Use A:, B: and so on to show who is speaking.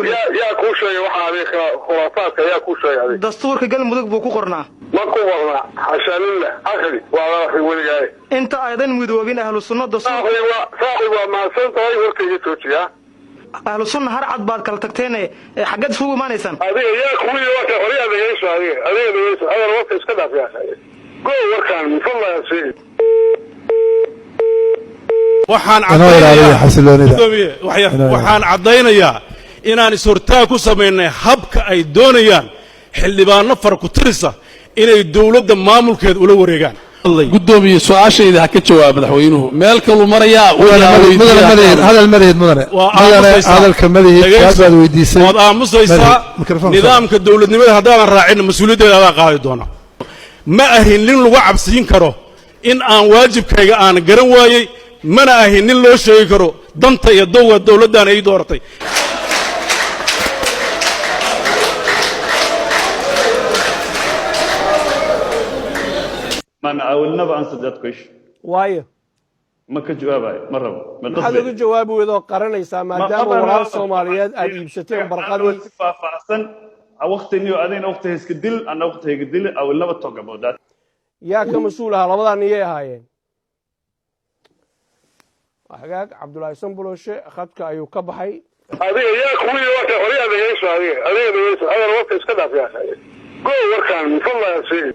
A: Yaa kuu sheegay waxa adiga khuraafaadka? Yaa kuu sheegay adiga?
B: Dastuurka Galmudug buu ku qornaa.
A: Ma ku qorna, xashaa lillah. Akhri, waa la akhri weligaaye.
B: Inta aydan midoobin Ahlu Sunna dastuur.
A: Saaxib waa, saaxib, waa mahadsan tahay, warkayga joojiya.
B: Ahlu Sunna har cad baad kala tagteene, xaggeed isugu imaanaysaan?
A: Adiga yaa kuwii waa ka horyaa? Dhegeyso adiga, adiga dhegeyso, hadal warka iska dhaaf yaa go warkaan min fadlaga sheegi.
C: Waxaan
D: Inoo ilaaliya xasiloonida.
C: Gudoomiye,
D: Inoo
C: waxaan caddaynayaa inaan is-hortaag ku samaynay habka ay doonayaan xildhibaano faraku-tirisa inay dowladda maamulkeeda ula wareegaan.
E: Gudoomiye, su-aashayda ha ka jawaab. Madaxweynuhu meel kaluu marayaa.
D: Mudane madihid, hadal madihid mudane.
C: Waa
D: mudane
C: aamusaysaa.
D: Hadalka madihid.
C: Dhegayso.
D: Su-aal baad weydiisay.
C: Waad aamusaysaa.
D: Madihid, mikrafoon.
C: Nidaamka dowladnimada haddaadan raacin, mas-uuliyaddeeda adaa qaadi doona. Ma ahin nin lagu cabsiin karo in aan waajibkayga aan garan waayey, mana ahin nin loo sheegi karo danta iyo dowga dowladdan ay dooratay.
F: Man, I will never answer that question.
G: Waayo?
F: Ma ka jawaabayo, ma rabo, ma
G: Maxaad
F: qasbi.
G: uga jawaabi weydoo qaranaysaa, maadaama walaal Soomaaliyeed aad iibsateen barqadii?
F: Si faahfaahsan waqtiniyo adayna waqti iska dil, ana waqti dil. I will never talk about that.
G: Yaa ka mas-uul ahaa? Labadaa niyay ahaayeen. Hagaag, Cabdulaahi Sanbuloshe khadka ayuu ka baxay.
A: Adiga yaa kuwii waa ka horyaa? Dhegeyso adiga, adiga dhegeyso, hadal warka iska dhaaf yaa go warkaan min fadlaga sheegi.